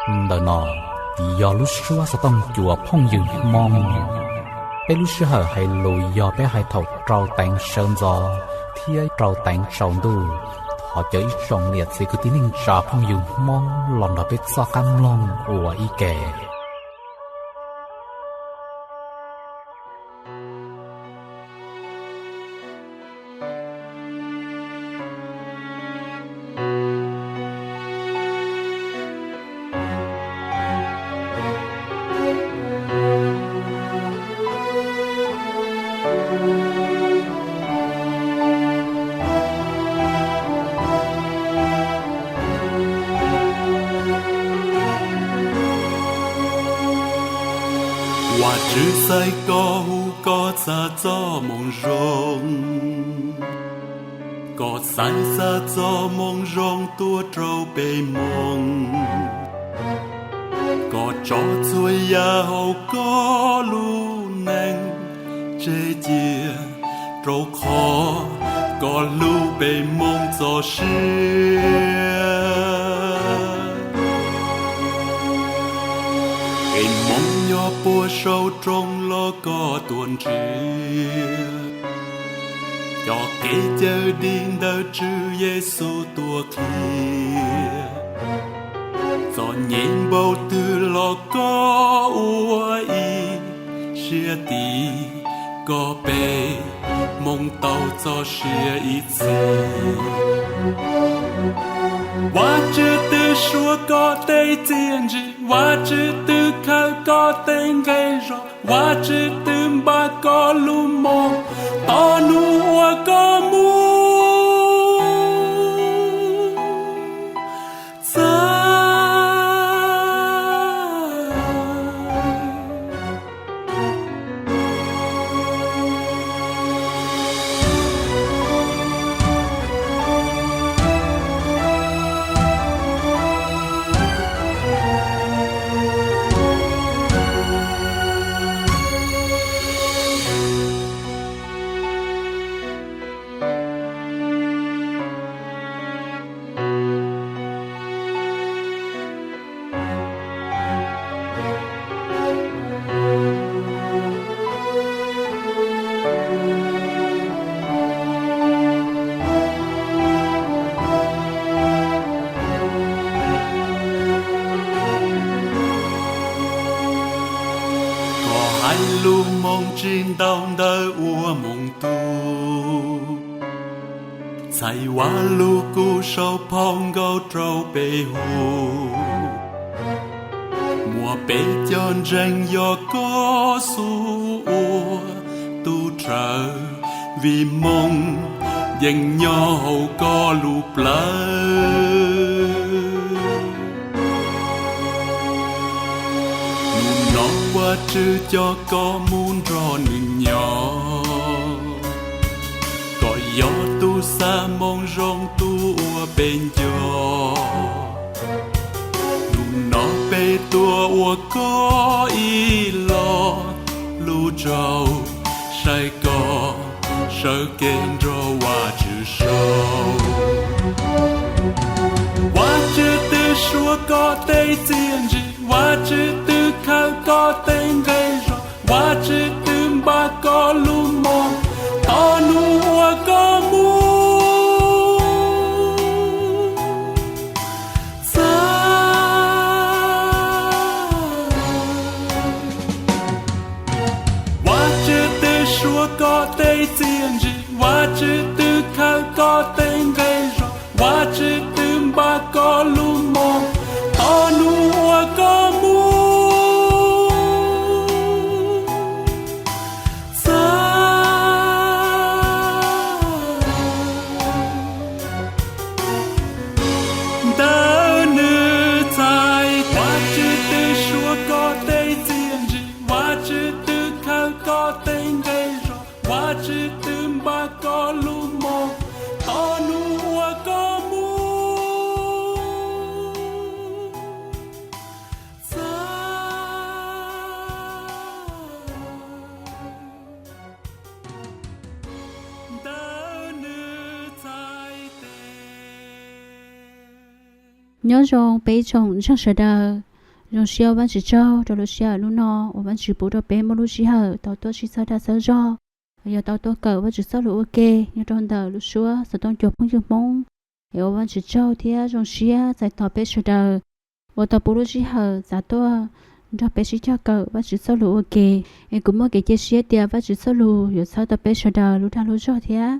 Ntawm no yog lub suab xov tooj cua phooj ywg Hmoob. Peb lub sij hawm hais lus yog peb hais thaum rau teev sawv ntxov thiab rau teev tsaus ntuj. Thov caw ib tsoom niam txiv kwv tij neej tsa phooj ywg Hmoob los nrog peb txoj qab mloog ua ib ke. Vajtswv xaiv koj hu koj txhaj txoj moo zoo, koj xaiv txhaj txoj moo zoo tuaj rau peb moog. Koj tso txhua yam hauv koj lub neej tseg cia, rau qhov koj hlub peb moog txoj sia. Peb moog nyob puag saum rooj los koj tuaj nrhiav, cov kev cawm dim ntawm Tswv Yexus tuaj qhia. Txom nyem npaum twg los koj ua ib siab tig, koj peb moog tau txoj sia ib txhis. Vajtswv twg suav koj tej txiaj ntsig, Vajtswv twg khaws koj tej nqe zog, Vajtswv twg npaj koj lub moog, tau nub uas koj mus txhawb. Koj hais lus moog tsi ntau ntawv uas moog tug, txhais Vajluskub sau phau nkauj rau peb hu. Muaj peb cov ntseeg yog koj xub ua tub rhawv, vim moog yeej nyob hauv koj lub plawv. Nub no Vajtswv coj koj mus nrog nwg nyob, koj yog tug xa moo zoo tug uas peb nco. Nub no peb tuaj ua koj ib lo lus tsaug, saib koj sawv kev nrog Vajtswv sau. Vajtswv twg suav koj tej txiaj ntsig, Vajtswv twg khaws koj tej nqe zog, Vajtswv twg npaj koj lub moog, tau nub uas koj mus txhawb. Vajtswv twg suav koj tej txiaj ntsig, Vajtswv twg khaws koj tej nqe zog, Vajtswv twg npaj koj lub moog, tau nub uas koj mus txhawb. Ntawm nws txhais Vajtswv twg suav koj tej txiaj ntsig, Vajtswv twg khaws koj tej nqe zog, Vajtswv twg npaj koj lub moog, tau nub uas koj mus txhawb. Ntawm nws txhais tes. Nyob zoo peb tsoom ntseeg sawv daws. Zoo siab ua Vajtswv tsaug rau lub sij hawm hnub no uas Vajtswv pub rau peb muaj lub sij hawm tau tuaj sib txhawb dag txhawb zog, los yog tau tuaj kawm Vajtswv txoj lus ua ke nyob rau ntawm lub suab xov tooj cua phooj ywg Hmoob. Es ua Vajtswv tsaug thiab zoo siab txais tos peb sawv daws uas tau pub lub sij hawm txav tuaj nrog peb sib cog kawm Vajtswv txoj lus ua ke. Es kuv muaj kev cia siab tias Vajtswv txoj lus yuav txhawb tau peb sawv daws lub dag lub zog thiab.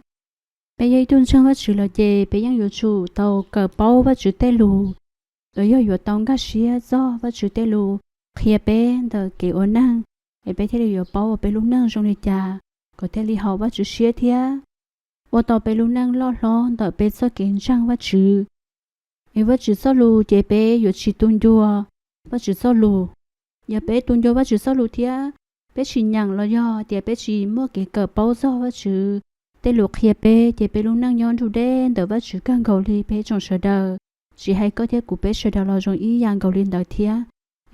Peb yog ib tug ntseeg Vajtswv lawm ces peb yeej yuav tsum tau kawm paub Vajtswv tej lus, los yog yuav tau nkag siab txog Vajtswv tej lus qhia peb ntawm kev ua neej, es peb thiaj li yuav paub ua peb lub neej zoo li cas kom thiaj li haum Vajtswv siab thiab ua tau peb lub neej loj hlob ntawm peb txoj kev ntseeg Vajtswv. Es Vajtswv txoj lus ces peb yuav tsis tu ncua Vajtswv txoj lus. Yog peb tu ncua Vajtswv txoj lus thiab peb tsis nyeem los yog tias peb tsis muaj kev kawm paub txog Vajtswv tej lus qhia peb, ces peb lub neej nyob nrug deb ntawm Vajtswv kawg nkaus li peb tsoom sawv daws. Tsis hais koj thiab kuv, peb sawv daws los zoo ib yam nkaus li ntawd thiab.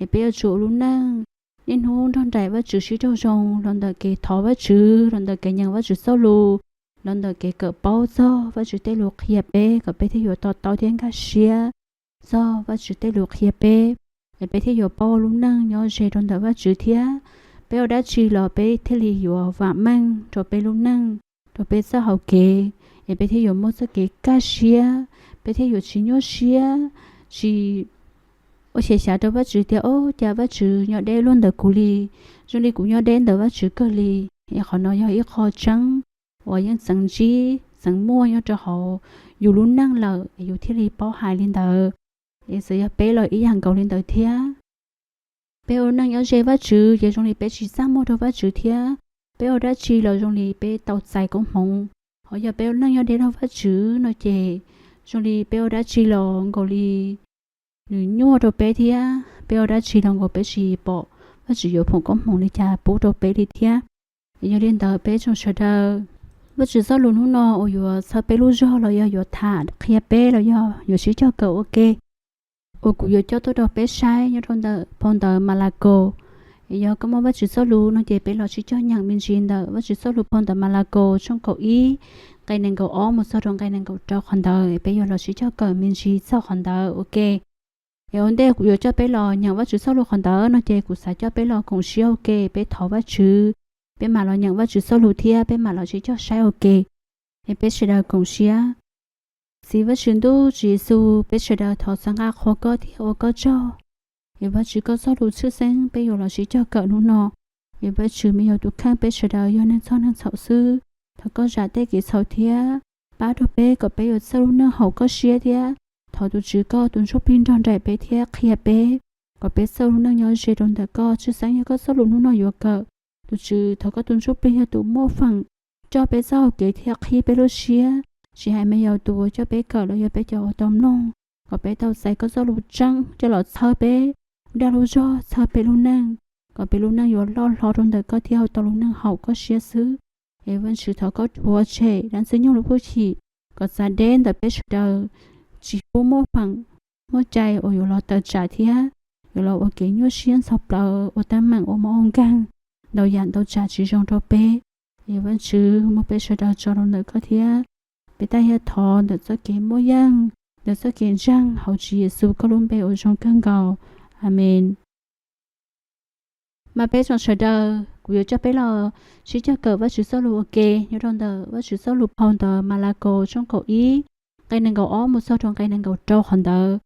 Es peb yuav tsum ua lub neej niaj hnub nrog nraim Vajtswv sib raug zoo los ntawm kev thov Vajtswv, los ntawm kev nyeem Vajtswv txoj lus, los ntawm kev kawm paub txog Vajtswv tej lus qhia peb kom peb thiaj yuav to taub thiab nkag siab txog Vajtswv tej lus qhia peb, es peb thiaj yuav paub ua lub neej nyob ze rau ntawm Vajtswv thiab. Peb ua dab tsi los peb thiaj li yuav vam meej rau peb lub neej, rau peb txoj hau kev, es peb thiaj yuav muaj txoj kev kaj siab, peb thiaj yuav tsis nyuaj siab, tsis ua xyem xyav rau Vajtswv tias, Ob, cas Vajtswv nyob deb luaj ntawm kuv li, zoo li kuv nyob deb ntawm Vajtswv kawg li. Es qhov no yog ib qho tseeb uas yeej txeev ntsib txeev muaj nyob rau hauv yus lub neej lawm es yus thiaj li paub hais li ntawd. Es txawm yog peb los ib yam nkaus li ntawd thiab. Peb ua neej nyob ze Vajtswv ces zoo li peb tsis txaj muag rau Vajtswv thiab. Peb ua dab tsi los zoo li peb tau txais koob hmoov. Ho yog peb ua neej nyob deb rau Vajtswv no ces zoo li peb ua dab tsi los nkaus li nws nyuaj rau peb thiab. Peb ua dab tsi los nkaus peb tsis pom Vajtswv yuav foom koob hmoov li cas pub rau peb li thiab. Es yog li ntawd peb tsoom sawv daws, Vajtswv txoj lus hnub no uas yuav txhawb peb lub zog los yog yuav tham qhia peb los yog yuav sib cog kawm ua ke, uas kuv yuav coj tuaj rau peb saib nyob rau ntawm phau ntawv Malakaus. Es yog koj muaj Vajtswv txoj lus no ces peb los sib cog nyeem me ntsis ntawm Vajtswv txoj lus phau ntawv Malakaus tshooj kaum ib, nqe nees nkaum ob mus txog rau nqe nees nkaum rau qhov ntawd, peb yuav los sib cog kawm me ntsis txog qhov ntawd ua ke. Es ua ntej kuv yuav coj peb los nyeem Vajtswv txoj lus qhov ntawd no ces kuv xav coj peb los koom siab ua ke, peb thov Vajtswv, peb mam los nyeem Vajtswv txoj lus thiab peb mam los sib cog saib ua ke. Es peb sawv daws koom siab. Txiv Vajtswv ntuj, Tswv Yexus, peb sawv daws thov txhawb nqa qhuas koj thiab ua koj tsaug. Es Vajtswv koj txoj lus tshwj xeeb peb yuav los sib cog kawm hnub no. Es Vajtswv, me yog tus kheej peb sawv daws yog neeg txhaum neeg txhaum xwb. Thov koj zam tej kev txhaum thiab pab rau peb kom peb yuav txawj lub neej haum koj siab thiab thov tus Tswv koj tus Ntsuj Plig nrog nraim peb thiab qhia peb kom peb txawj lub neej nyob ze rau ntawm koj. Tshwj xeeb yog koj txoj lus hnub no yuav kawm, tus Tswv thov koj tus Ntsuj Plig yog tus muaj feem coj peb txoj hau kev thiab qhib peb lub siab. Tsis hais me yog tus uas coj peb kawm los yog peb cov uas tau mloog, kom peb tau txais koj txoj lus tseeb coj los txhawb peb lub dag lub zog, txhawb peb lub neej, kom peb lub neej yuav loj hlob rau ntawm koj thiab ua tau lub neej haum koj siab xwb. Es Vajtswv thov koj rhuav tshem dab ntxwg nyoog lub hwj chim kom txav deb ntawm peb sawv daws, tsis pub muaj feem muaj cai uas yuav los tawm tsam thiab yuav los ua kev nyuaj siab ntxhov plawv, ua teeb meem ua mob ua nkeeg, ntau yam ntau tsav tsis zoo rau peb. Es Vajtswv, muab peb sawv daws tso rau ntawm koj thiab peb tag yog thov ntawm txoj kev muaj yeej, ntawm txoj kev ntseeg hauv Tswv Yexus koj lub npe uas zoo kawg nkaus. Amees. Mas peb tsoom sawv daws, kuv yuav coj peb los sib cog kawm Vajtswv txoj lus ua ke nyob rau ntawm Vajtswv txoj lus phau ntawv Malakaus tshooj kaum ib, nqe nees nkaum ob mus txog rau nqe nees nkaum rau qhov ntawd.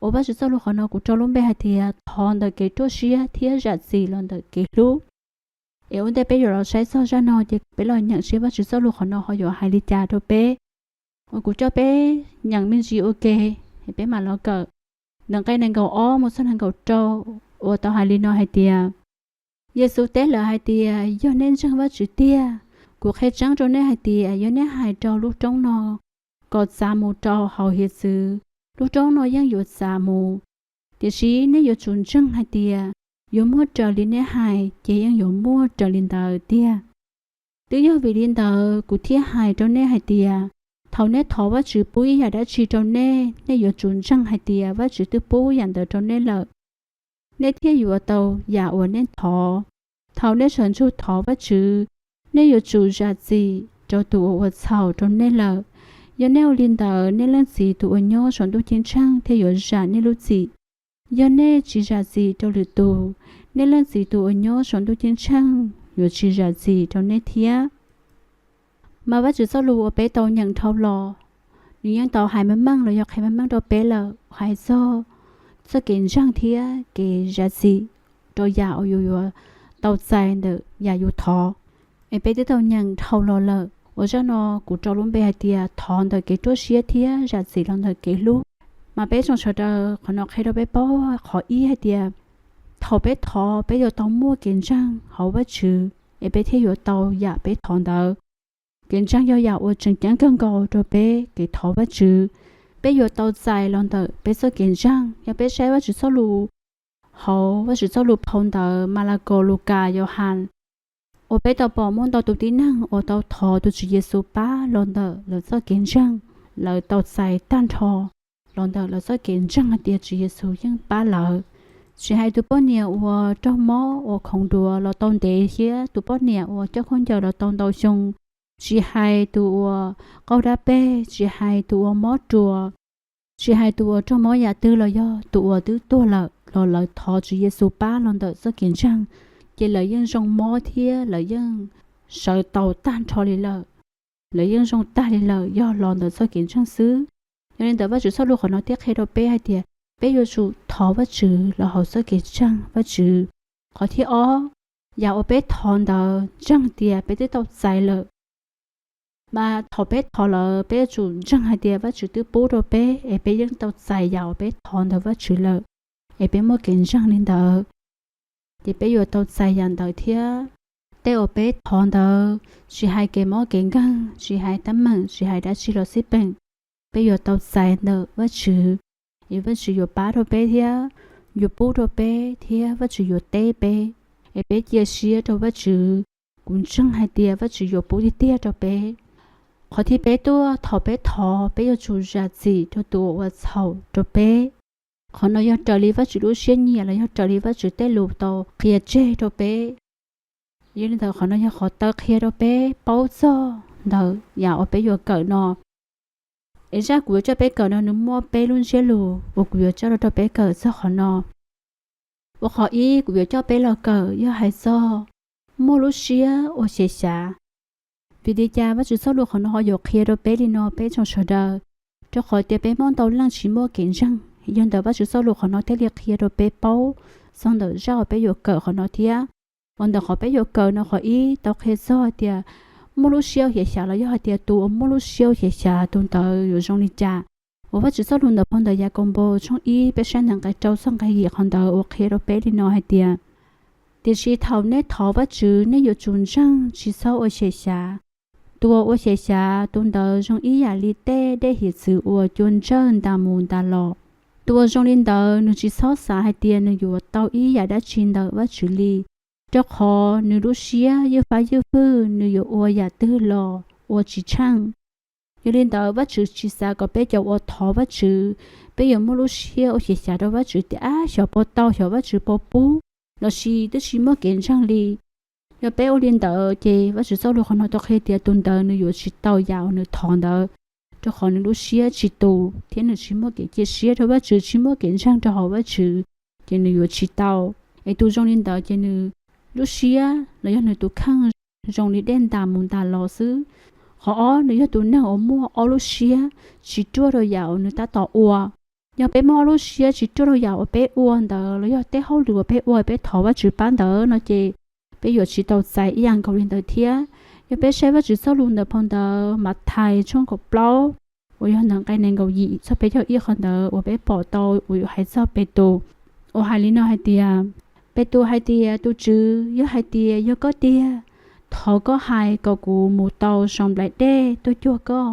Uas Vajtswv txoj lus qhov no kuv rau lub npe hais tias thov ntawm kev ruaj siab thiab zam txim los ntawm kev hlub. Es ua ntej peb yuav los saib txog zaj no ces peb los nyeem seb Vajtswv txoj lus qhov no ho yuav hais li cas rau peb. Uas kuv coj peb nyeem me ntsis ua ke, es peb mam los kawm ntawm nqe nees nkaum ob mus txog nees nkaum rau, uas tau hais li no hais tias, Yexus teb lawv hais tias, yog nej ntseeg Vajtswv tiag, kuv qhia tseeb rau nej hais tias yog nej hais rau lub roob no kom txav mus rau hauv hiav txwv, lub roob no yeej yuav txav mus. Tiam sis nej yuav tsum ntseeg hais tias yuav muaj raws li nej hais ces yeej yuav muaj raws li ntawd tiag. Twb yog vim li ntawd kuv thiaj hais rau nej hais tias, thaum nej thov Vajtswv pub ib yam dab tsi rau nej, nej yuav tsum ntseeg hais tias Vajtswv twb pub yam ntawd rau nej lawm, nej thiaj yuav tau yam uas nej thov. Thaum nej sawv ntsug thov Vajtswv, nej yuav tsum zam txim rau tus uas ua txhaum rau nej lawm. Yog nej ua li ntawd, nej Leej Txiv tus uas nyob saum ntuj ceeb tsheej thiaj yuav zam nej lub txim. Yog nej tsis zam txim rau lwm tus, nej Leej Txiv tus uas nyob saum ntuj ceeb tsheej yuav tsis zam txim rau nej thiab. Mas Vajtswv txoj lus uas peb tau nyeem dhau los, nws yeej tau hais meej meej los yog qhia meej meej rau peb lawm, hais txog txoj kev ntseeg thiab kev zam txim rau yam uas yus yuav tau txais ntawm yam yus thov. Es peb twb tau nyeem dhau los lawm, uas zaj no kuv rau lub npe hais tias thov ntawm kev ruaj siab thiab zam txim los ntawm kev hlub. Mas peb tsoom sawv daws, qhov no qhia rau peb paub qhov ib hais tias, thaum peb thov peb yuav tau muaj kev ntseeg hauv Vajtswv, es peb thiaj yuav tau yam peb thov ntawd. Kev ntseeg yog yam uas tseem ceeb kawg nkaus rau peb kev thov Vajtswv. Peb yuav tau txais los ntawm peb txoj kev ntseeg. Yog peb saib Vajtswv txoj lus hauv Vajtswv txoj lus phau ntawv Malakaus, Lukas, Yauhas, uas peb tau pom muaj ntau tus tib neeg uas tau thov tus Tswv Yexus pab los ntawm lawv txoj kev ntseeg, lawv tau txais tag nrho los ntawm lawv txoj kev ntseeg hais tias Tswv Yexus yeej pab lawv. Tsis hais tus poj niam uas raug mob uas khoov duav los tau ntev thiab tus poj niam uas coj khaub ncaws los tau ntau xyoo, tsis hais tus uas qaug dab peg, tsis hais tus uas mob ruas, tsis hais tus uas raug mob yam twg los yog tus uas twb tuag lawm los lawv thov Tswv Yexus pab los ntawm txoj kev ntseeg, ces lawv yeej zoo mob thiab lawv yeej sawv tau tag nrho li lawm. Lawv yeej zoo tag li lawm yog los ntawm txoj kev ntseeg xwb. Yog li ntawd Vajtswv txoj lus qhov no thiaj qhia rau peb hais tias peb yuav tsum thov Vajtswv los hauv txoj kev ntseeg Vajtswv. Qhov thib ob, yam uas peb thov ntawd ntseeg tias peb twb tau txais lawm. Mas thaum peb thov lawm peb yuav tsum ntseeg hais tias Vajtswv twb pub rau peb es peb yeej tau txais yam uas peb thov ntawd Vajtswv lawm, es peb muaj kev ntseeg li ntawd, ces peb yuav tau txais yam ntawd thiab. Tej uas peb thov ntawd, tsis hais kev mob kev nkeeg, tsis hais teeb meem, tsis hais dab tsi los xij peem, peb yuav tau txais ntawm Vajtswv, es Vajtswv yuav pab rau peb thiab, yuav pub rau peb thiab Vajtswv yuav teb peb, es peb cia siab rau Vajtswv. Kuv ntseeg hais tias Vajtswv yuav pub tiag tiag rau peb. Qhov thib peb tuaj, thaum peb thov peb yuav tsum zam txim rau tus uas ua txhaum rau peb. Qhov no yog raws li Vajtswv lub siab nyiam los yog raws li Vajtswv tej lus tau qhia tseg rau peb. Yog li ntawd qhov no yog qhov taw qhia rau peb paub txog ntawm yam uas peb yuav kawm no. Es zaj kuv yuav coj peb kawm no nws muaj peb lub ntsiab lus uas kuv yuav coj rau peb kawm txog qhov no. Ua qhov ib kuv yuav coj peb los kawm yog hais txog muaj lub siab ua xyem xyav. Vim li cas Vajtswv txoj lus qhov no ho yuav qhia rau peb li no peb tsoom sawv daws? Rau qhov tias peb Hmoob ntau leej tsis muaj kev ntseeg, yog ntawm Vajtswv txoj lus qhov no thiaj li qhia rau peb paub txog ntawm zaj uas peb yuav kawm qhov no thiab. Uas ntawm qhov peb yuav kawm no qhov ib tau qhia txog hais tias muaj lub siab ua xyem xyav los yog hais tias tus uas muaj lub siab ua xyem xyav tus ntawd yuav zoo li cas. Uas Vajtswv txoj lus ntawm phau ntawv Yakaunpaus tshooj ib peb saib ntawm nqe rau txog nqe yim qhov ntawd uas qhia rau peb li no hais tias, tiam sis thaum nej thov Vajtswv nej yuav tsum ntseeg tsis txhob ua xyem xyav. Tus uas ua xyem xyav tus ntawd zoo ib yam li tej dej hiav txwv uas cua ntsawj ntas mus ntas los. Tus uas zoo li ntawd nws tsis txhob xav hais tias nws yuav tau ib yam dab tsi ntawm Vajtswv li, rau qhov nws lub siab ywj fab ywj fwj, nws yuav ua yam twg los ua tsis tsheej. Yog li ntawd Vajtswv tsis xav kom peb cov uas thov Vajtswv, peb yuav muaj lub siab ua xyem xyav rau Vajtswv tias ab xyov puas tau, xyov Vajtswv puas pub, lossis twb tsis muaj kev ntseeg li. Yog peb ua li ntawd ces Vajtswv txoj lus qhov no tau qhia tias tus ntawd nws yuav tsis tau yam uas nws thov ntawd, rau qhov nws lub siab tsis tus thiab nws tsis muaj kev cia siab rau Vajtswv, tsis muaj kev ntseeg rau hauv Vajtswv, ces nws yuav tsis tau. Es tus zoo li ntawd ces nws lub siab los yog nws tus kheej zoo li dej ntas mus ntas los xwb. Qhov ob, nws yog tus neeg uas muaj ob lub siab tsis ruaj rau yam uas nws tab tom ua. Yog peb muaj ob lub siab tsis ruaj rau yam uas peb ua ntawd los yog tej hauj lwm uas peb ua peb thov Vajtswv pab ntawd no ces peb yuav tsis tau txais ib yam nkaus li ntawd thiab. Yog peb saib Vajtswv txoj lus ntawm phau ntawv Mathais tshooj kaum plaub uas yog ntawm nqe nees nkaum yim txog peb caug ib qhov ntawd uas peb pom tau uas yuav hais txog Petus, uas hais li no hais tias, Petus hais tias, Tus Tswv, yog hais tias yog koj tiag, thov koj hais kom kuv mus tau saum nplaim dej tuaj cuag koj.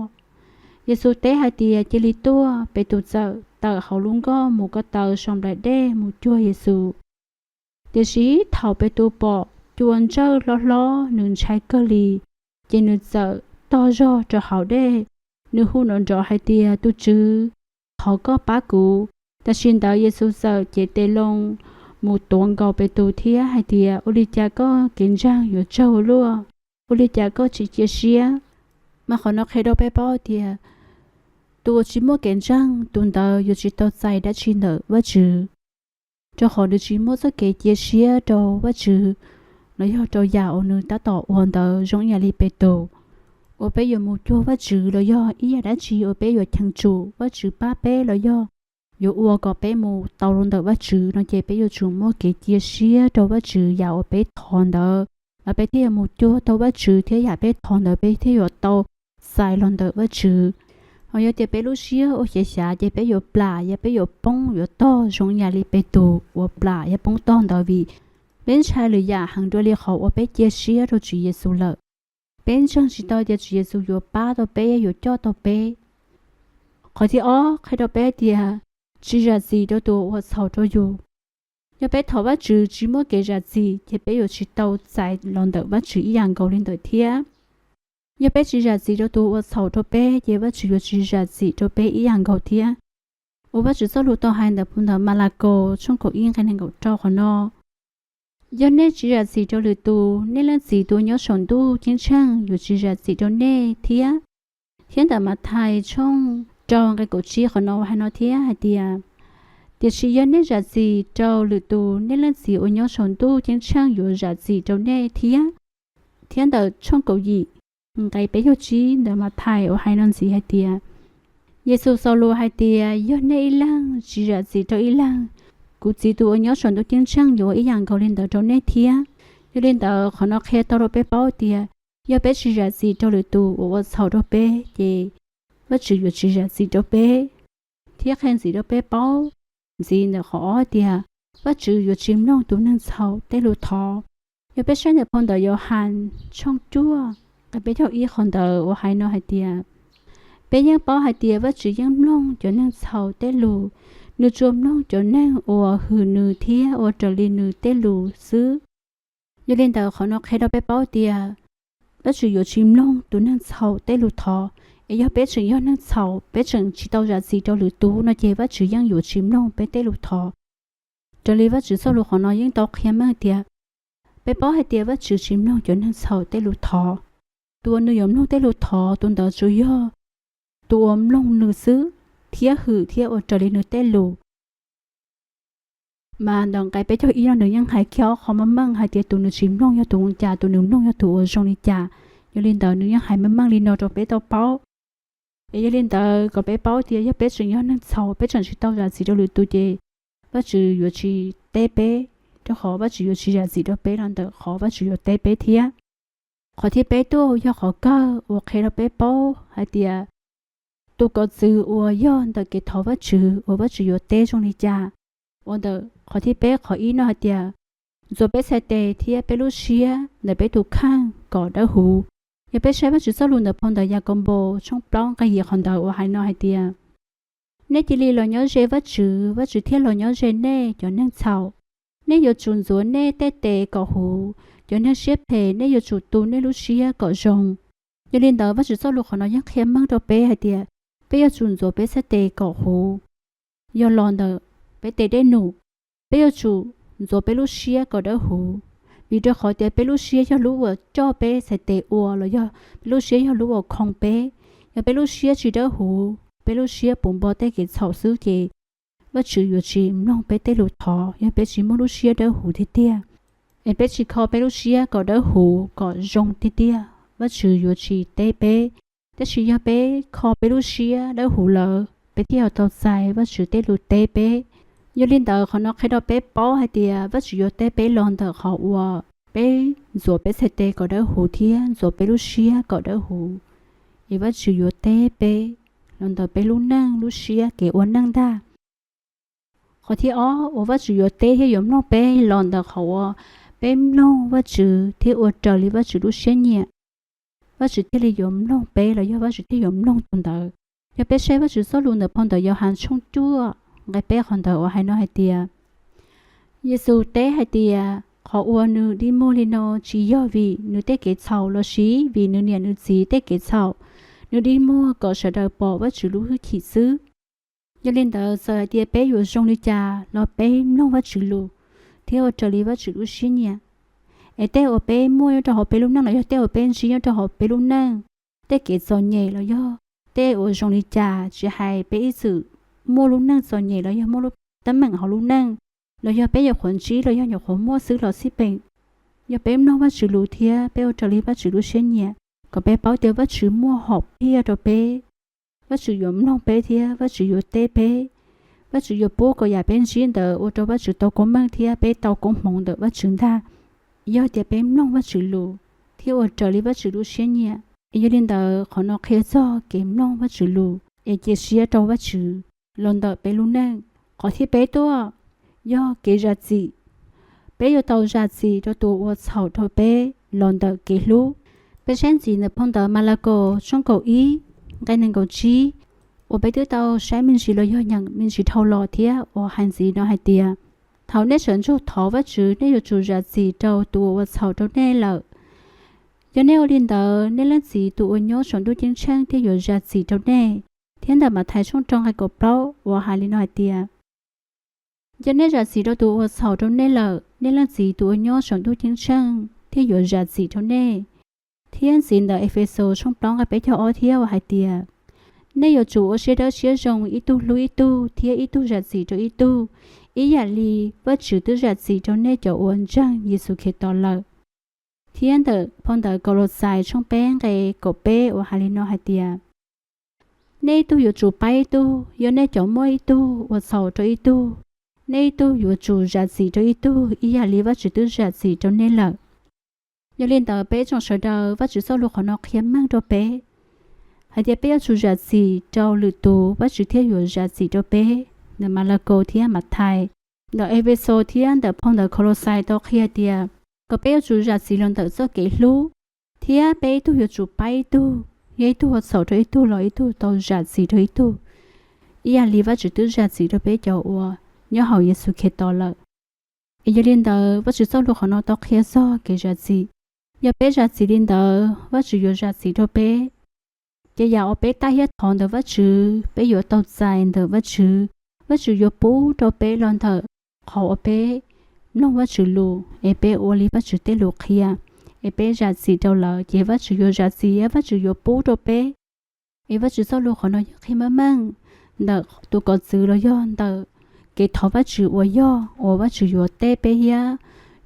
Yexus teb hais tias, Cia li tuaj. Petus txawm tawm hauv lub nkoj mus ko taw saum nplaim dej mus cuag Yexus. Tiam sis thaum Petus pom cua ntsawj hlob hlob nws ntshai kawg li, ces nws txawm tog zog rau hauv dej, nws hu nrov nrov hais tias, Tus Tswv, thov koj pab kuv. Tam sim ntawd Yexus txawm cev tes loo mus tuav nkaus Petus thiab hais tias, Ua li cas koj kev ntseeg yuav tsaug ua luaj? Ua li cas koj tsis cia siab? Mas qhov no qhia rau peb paub tias tus uas tsis muaj kev ntseeg, tus ntawd yuav tsis tau txais dab tsi ntawm Vajtswv. rau qhov nws tsis muaj txoj kev cia siab rau Vajtswv los yog rau yam uas nws tab tom ua ntawd zoo ib yam li Petus. Uas peb yuav mus cuag Vajtswv los yog ib yam dab tsi uas peb yuav cheem tsum Vajtswv pab peb los yog yuav ua kom peb mus tau rau ntawm Vajtswv no ces peb yuav tsum muaj kev cia siab rau Vajtswv yam uas peb thov ntawd, mas peb thiaj yuav mus cuag tau Vajtswv thiab yam peb thov ntawd peb thiaj yuav tau txais los ntawm Vajtswv. Ho yog tias peb lub siab ua xyem xyav ces peb yuav plam, yog peb yuav poob yuav tog zoo yam li Petus uas plam yog poob tog ntawd vim peb ntshai lwm yam heev dua li qhov uas peb cia siab rau Tswv Yexus lawm. Peb ntseeg tsis tau tias Tswv Yexus yuav pab tau peb, yuav coj tau peb. Qhov thib ob qhia rau peb tias tsis zam txim rau tus uas ua txhaum rau yus. Yog peb thov Vajtswv tsis muaj kev zam txim ces peb yuav tsis tau txais los ntawm Vajtswv ib yam nkaus li ntawd thiab. Yog peb tsis zam txim rau tus ua txhaum rau peb ces Vajtswv yuav tsis zam txim rau peb ib yam nkaus thiab. Uas Vajtswv txoj lus tau hais ntawm phau ntawv Malakaus tshooj kaum ib nqe nees nkaum rau qhov no: Yog nej tsis zam txim rau lwm tus, nej Leej Txiv tus uas nyob saum ntuj ceeb tsheej yuav tsis zam txim rau nej thiab. Thiab ntawm Mathais tshooj rau nqe kaum tsib qhov no hais no thiab hais tias: Tiam sis yog nej zam txim rau lwm tus, nej Leej Txiv uas nyob saum ntuj ceeb tsheej yuav zam txim rau nej thiab. Thiab ntawm tshooj kaum yim nqe peb caug tsib ntawm Mathais uas hais no ntxiv hais tias: Yexus xaus lus hais tias: Yog nej ib leeg tsis zam txim rau ib leeg, kuv Txiv tus uas nyob saum ntuj ceeb tsheej yuav ua ib yam nkaus li ntawd rau nej thiab. Yog li ntawd qhov no qhia tau rau peb paub tias yog peb tsis zam txim rau lwm tus uas ua txhaum rau peb ces Vajtswv yuav tsis zam txim rau peb. Thiab qhia ntxiv rau peb paub ntxiv ntawm qhov ob tias Vajtswv yuav tsis mloog tus neeg txhaum tej lus thov. Yog peb saib ntawm phau ntawv Yauhas tshooj cuaj nqe peb caug ib qhov ntawd uas hais no hais tias: Peb yeej paub hais tias Vajtswv yeej mloog cov neeg txhaum tej lus, nws tsuas mloog cov neeg uas hwm nws thiab ua raws li nws tej lus xwb. Yog li ntawd qhov no qhia rau peb paub tias Vajtswv yuav tsis mloog tus neeg txhaum tej lus thov. Es yog peb tseem yog neeg txhaum, peb tseem tsis tau zam txim rau lwm tus no ces Vajtswv yeej yuav tsis mloog peb tej lus thov. Raws li Vajtswv txoj lus qhov no yeej tau qhia meej tias peb paub hais tias Vajtswv tsis mloog cov neeg txhaum tej lus thov. Tus uas nws yuav mloog tej lus thov, tus ntawd tsuas yog tus uas mloog nws xwb thiab hwm thiab ua raws li nws tej lus. Mas ntawm nqe peb caug ib no nws yeej hais kiag ob qho meej meej hais tias tus nws tsis mloog yog tus cas, tus nws mloog yog tus uas zoo li cas. Yog li ntawd nws yeej hais meej meej li no rau peb tau paub. Es yog li ntawd kom peb paub tias yog peb tseem yog neeg txhaum, peb tseem tsis tau zam txim rau lwm tus ces Vajtswv yuav tsis teb peb, rau qhov Vajtswv yuav tsis zam txim rau peb los ntawm qhov Vajtswv yuav teb peb thiab. Qhov thib peb tuaj yog qhov kawg uas qhia rau peb paub hais tias tus kov txwv uas yog ntawm kev thov Vajtswv uas Vajtswv yuav teb zoo li cas. Uas ntawm qhov thib peb qhov ib no hais tias ntxuav peb txhais tes thiab peb lub siab ntawm peb tus kheej kom dawb huv. Yog peb saib Vajtswv txoj lus ntawm phau ntawv Yakaunpaus tshooj plaub nqe yim qhov ntawd uas hais no hais tias: Nej cia li los nyob ze Vajtswv, Vajtswv thiaj los nyob ze nej cov neeg txhaum. Nej yuav tsum ntxuav nej tej tes kom huv, cov neeg siab phem, nej yuav tsum tu nej lub siab kom zoo. Yog li ntawd Vajtswv txoj lus qhov no yeej qhia meej rau peb hais tias peb yuav tsum ntxuav peb txhais tes kom huv. Yog los ntawm peb tes dej num, peb yuav tsum ntxuav peb lub siab kom dawb huv. Vim rau qhov tias peb lub siab yog lub uas coj peb txhais tes ua los yog peb lub siab yog lub uas khoo peb. Yog peb lub siab tsis dawb huv, peb lub siab puv npo tej kev txhaum xwb ces Vajtswv yuav tsis mloog peb tej lus thov yog peb tsis muaj lub siab dawb huv tiag tiag. Es peb tsis kho peb lub siab kom dawb huv kom zoo tiag tiag, Vajtswv yuav tsis teb peb. Tab sis yog peb kho peb lub siab dawb huv lawm, peb thiaj yuav tau txais Vajtswv tej lus teb peb. Yog li ntawd qhov no qhia rau peb paub hais tias Vajtswv yuav teb peb los ntawm qhov uas peb ntxuav peb txhais tes kom dawb huv thiab ntxuav peb lub siab kom dawb huv. Es Vajtswv yuav teb peb los ntawm peb lub neej lub siab kev ua neej ntag. Qhov thib ob uas Vajtswv yuav teb thiab yuav mloog peb los ntawm qhov uas peb mloog Vajtswv thiab ua raws li Vajtswv lub siab nyiam, Vajtswv thiaj li yuav mloog peb los yog Vajtswv thiaj yuav mloog tus ntawd. Yog peb saib Vajtswv txoj lus ntawm phau ntawv Yauhas tshooj cuaj nqe peb qhov ntawd uas hais no hais tias: Yexus teb hais tias qhov uas nws dig muag li no tsis yog vim nws tej kev txhaum lossis vim nws niam nws txiv tej kev txhaum. Nws dig muag kom sawv daws pom Vajtswv lub hwj chim xwb. Yog li ntawd txawm hais tias peb yuav zoo li cas los peb mloog Vajtswv lus thiab ua raws li Vajtswv lub siab nyiam, es tej uas peb muaj nyob rau hauv peb lub neej los yog tej uas peb ntsib nyob rau hauv peb lub neej, tej kev txom nyem los yog tej uas zoo li cas, tsis hais peb ib txwm muaj lub neej txom nyem los yog muaj lub teeb meem hauv lub neej, los yog peb nyuam qhuav ntsib los yog nyuam qhuav muaj xwb los xij peem, yog peb mloog Vajtswv lus thiab peb ua raws li Vajtswv lub siab nyiam, kom peb paub tias Vajtswv muaj hom phiaj rau peb, Vajtswv yuav mloog peb thiab Vajtswv yuav teb peb. Vajtswv yuav pub kom yam peb ntsib ntawd ua rau Vajtswv tau koob meej thiab peb tau koob hmoov ntawm Vajtswv ntag. Yog tias peb mloog Vajtswv lus thiab ua raws li Vajtswv lub siab nyiam. Es yog li ntawd qhov no qhia txog kev mloog Vajtswv lus es cia siab rau Vajtswv los ntawm peb lub neej. Qhov thib peb tuaj yog kev zam txim. Peb yuav tau zam txim rau tus uas txhaum rau peb los ntawm kev hlub. Peb saib ntxiv ntawm phau ntawv Malakaus tshooj kaum ib nqe nees nkaum tsib, uas peb twb tau saib me ntsis los yog nyeem me ntsis dhau los thiab uas hais ntxiv no hais tias, thaum nej sawv ntsug thov Vajtswv nej yuav tsum zam txim rau tus uas txhaum rau nej lawm. Yog nej ua li ntawd, nej Leej Txiv tus uas nyob saum ntuj ceeb tsheej thiaj yuav zam txim rau nej. Thiab ntawm Mathais tshooj rau nqe kaum plaub uas hais li no hais tias, yog nej zam txim rau tus uas txhaum rau nej lawm, nej Leej Txiv tus uas nyob saum ntuj ceeb tsheej thiaj yuav zam txim rau nej. Thiab ntxiv ntawm Efexus tshooj plaub nqe peb caug ob thiab uas hais tias, nej yuav tsum ua siab dawb siab zoo, ib tug hlub ib tug thiab ib tug zam txim rau ib tug, ib yam li Vajtswv twb zam txim rau nej cov uas ntseeg Yexus Khetos lawm. Thiab ntawm phau ntawv Kaulauxais tshooj peb nqe kaum peb uas hais li no hais tias, nej ib tug yuav tsum pab ib tug, yog nej cov muaj ib tug uas txhaum rau ib tug, nej ib tug yuav tsum zam txim rau ib tug ib yam li Vajtswv twb zam txim rau nej lawm. Yog li ntawd peb tsoom sawv daws, Vajtswv txoj lus qhov no qhia meej rau peb hais tias peb yuav tsum zam txim rau lwm tus, Vajtswv thiaj yuav zam txim rau peb. Ntawm Malakaus thiab Mathais, ntawm Efexus thiab ntawm phau ntawv Kaulauxais tau qhia tias kom peb yuav tsum zam txim los ntawm txoj kev hlub, thiab peb ib tug yuav tsum pab ib tug, yog ib tug ua txhaum rau ib tug los ib tug tau zam txim rau ib tug, ib yam li Vajtswv twb zam txim rau peb cov uas nyob hauv Yexus Khetos lawm. Es yog li ntawd Vajtswv txoj lus qhov no tau qhia txog kev zam txim. Yog peb zam txim li ntawd, Vajtswv yuav zam txim rau peb. Ces yam uas peb tab hiab thov ntawm Vajtswv, peb yuav tau txais ntawm Vajtswv. Vajtswv yuav pub rau peb los ntawm qhov uas peb mloog Vajtswv lus es peb ua li Vajtswv tej lus qhia, es peb zam txim rau lawv, ces Vajtswv yuav zam txim, Vajtswv yuav pub rau peb. Es Vajtswv txoj lus qhov no yeej qhia meej meej ntawm tus kov txwv los yog ntawm kev thov Vajtswv uas yog uas Vajtswv yuav teb peb thiab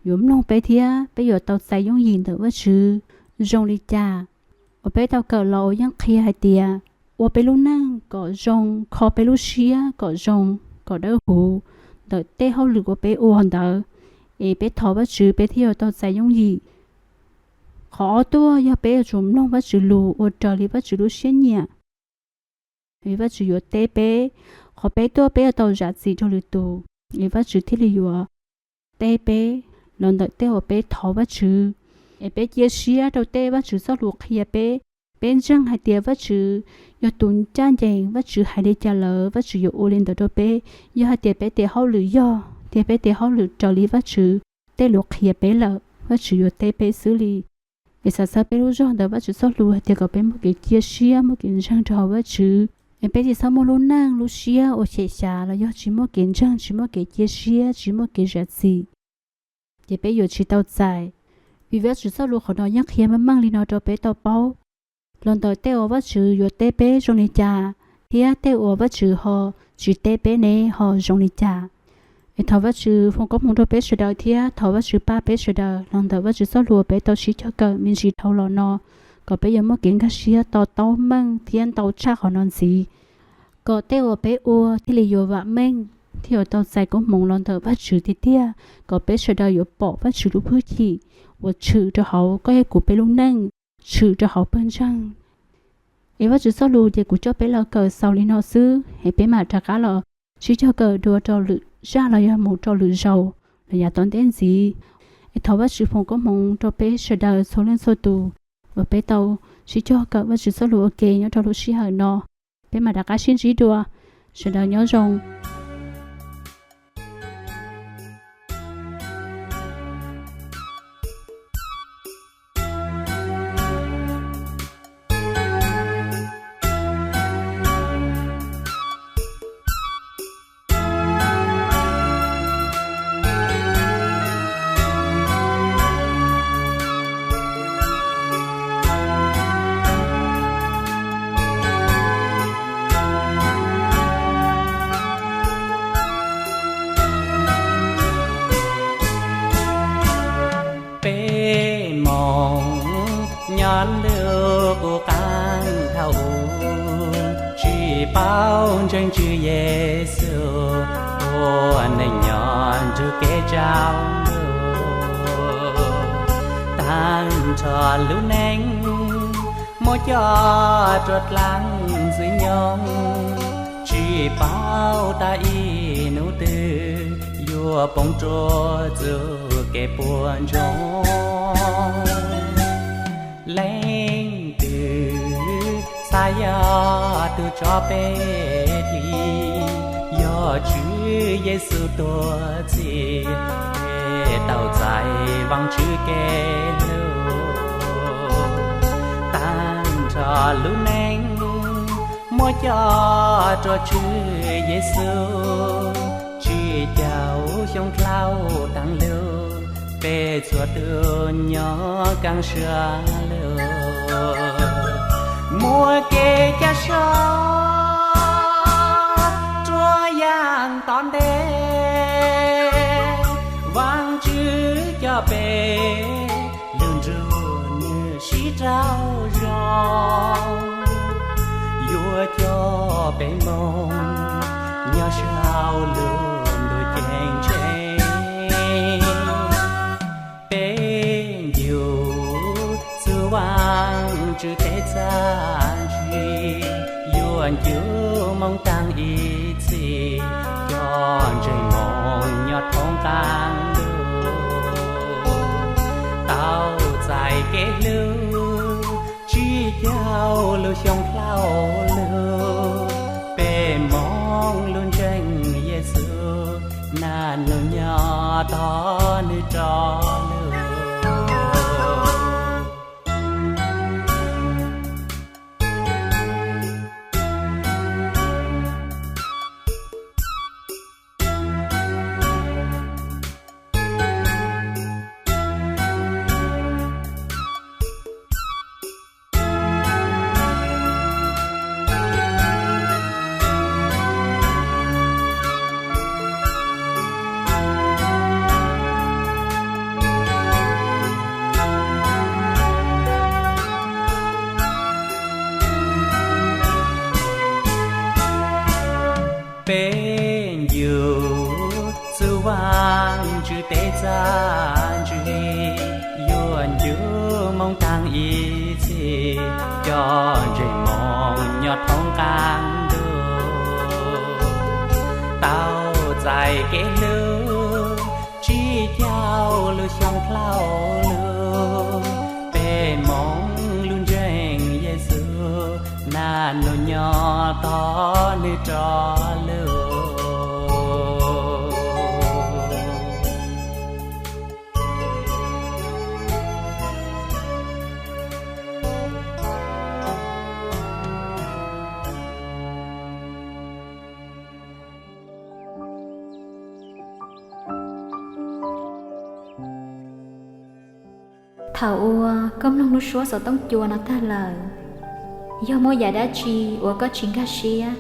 yuav mloog peb thiab peb yuav tau txais yooj yim ntawm Vajtswv zoo li cas. Uas peb tau kawm los uas yeej qhia hais tias ua peb lub neej kom zoo, kho peb lub siab kom zoo, kom dawb huv ntawm tej hauj lwm uas peb ua ntawd, es peb thov Vajtswv peb thiaj yuav tau txais yooj yim. Qhov ob tuaj yog peb yuav tsum mloog Vajtswv lus ua raws li Vajtswv lub siab nyiam, es Vajtswv yuav teb peb. Qhov peb tuaj peb yuav tau zam txim rau lwm tus, es Vajtswv thiaj li yuav teb peb los ntawm tej uas peb thov Vajtswv. Es peb cia siab rau tej Vajtswv txoj lus qhia peb. Peb ntseeg hais tias Vajtswv yog tus ncaj ncees, Vajtswv hais li cas lawm Vajtswv yuav ua li ntawd rau peb. Yog hais tias peb tes hauj lwm yog thiab peb tes hauj lwm raws li Vajtswv tej lus qhia peb lawm, Vajtswv yuav teb peb xwb li. Es xav txog peb lub zog ntawm Vajtswv txoj lus hais tias kom peb muaj kev cia siab, muaj kev ntseeg rau hauv Vajtswv. Es peb tsis txhob muaj lub neej lub siab uas xyem xyav los yog tsis muaj kev ntseeg, tsis muaj kev cia siab, tsis muaj kev zam txim, ces peb yuav tsis tau txais. Vim Vajtswv txoj lus qhov no yeej qhia meej meej li no rau peb tau paub los ntawm tej uas Vajtswv yuav teb peb zoo li cas, thiab tej uas Vajtswv ho tsis teb peb ne ho zoo li cas. Es thov Vajtswv foom koob hmoov rau peb sawv daws thiab thov Vajtswv pab peb sawv daws los ntawm Vajtswv txoj lus uas peb tau sib cog kawm me ntsis dhau los no, kom peb yuav muaj kev nkag siab to taub meej thiab ntau tshaj qhov no ntxiv, kom tej uas peb ua thiaj li yuav vam meej, thiaj yuav tau txais koob hmoov los ntawm Vajtswv tiag tiag, kom peb sawv daws yuav pom Vajtswv lub hwj chim uas tshwm rau hauv koj thiab kuv peb lub neej, tshwm rau hauv pawg ntseeg. Es Vajtswv txoj lus ces kuv coj peb los kawm xaus li no xwb, es peb mam rov qab los sib cog kawm dua rau lwm zaj los yog mus rau lwm zaus los yav tom ntej ntxiv. Es thov Vajtswv foom koob hmoov rau peb sawv daws txhua leej txhua tus uas peb tau sib cog kawm Vajtswv txoj lus ua ke nyob rau lub sij hawm no. Peb mam rov qab sib ntsib dua, sawv daws nyob zoo. Paub ntseeg Tswv Yexus ua neej nyob nrug kev tsaus ntuj. Taag nrho lub neej muab coj rua dlaab ntxwg nyoog, tsi paub tas ib nub twg yuav poob rua txuj kev puas ntsoog. Leej twg xaav yog tug tso peb dlim, yog Tswv Yexus tuag txhim, peb tau txais Vaajtswv kev hlub. Taag nrho lub neej muab coj rua Tswv Yexus, tsi caum xyoo dlhau taag lug, peb txhua tug nyob kaaj sua lug. Muaj kev ca so rua yaam tom ntej, Vaajtswv coj peb lug nrug nwg sib raug zoo, yuav coj peb moog nyob sau lug ntuj ceeb tsheej. Peb ncu txug Vaajtswv tes txaj ntsis, yuav ncu moog taag ib txhis, cov ntseeg moog nyob thoob qaab ntuj, tau txais kev hlub, tsi caum lug xyoo dlhau lug, peb moog lug ntseeg Yexus, naj nug nyob tog nwg rov lug. Peb ncu txug Vaajtswv tes txaj ntsis, yuav ncu moog taag ib txhis, cov ntseeg moog nyob thoob qaab ntuj, tau txais kev hlub, tsi caum lug xyoo dlhau lug, peb moog lug ntseeg Yexus, naj nug nyob tog nwg rov lug. Thaum uas koj mloog lub suab xov tooj cua no tag lawm, yog muaj yam dab tsi uas koj tsis nkag siab,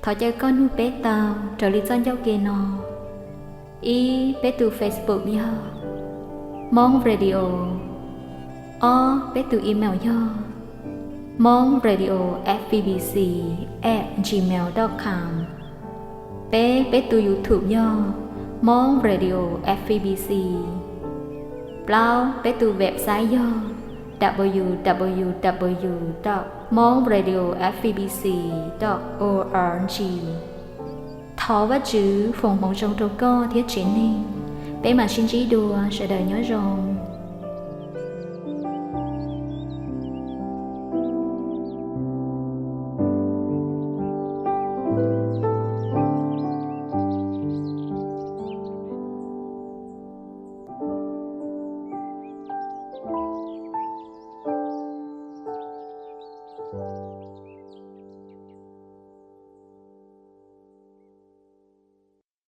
thov caw koj nug peb tau raws li txoj ncauj ke no. Ib, peb tus Facebook yog Hmoob Radio. Ob, peb tus email yog hmongradioFBBC at gmail dot com. Peb, peb tus YouTube yog Hmoob Radio FBBC. Plaub, peb tus website yog www dot hmongradioFBBC dot org. Thov Vajtswv foom hmoov zoo rau koj thiab tsev neeg. Peb mam sib ntsib dua, sawv daws nyob zoo.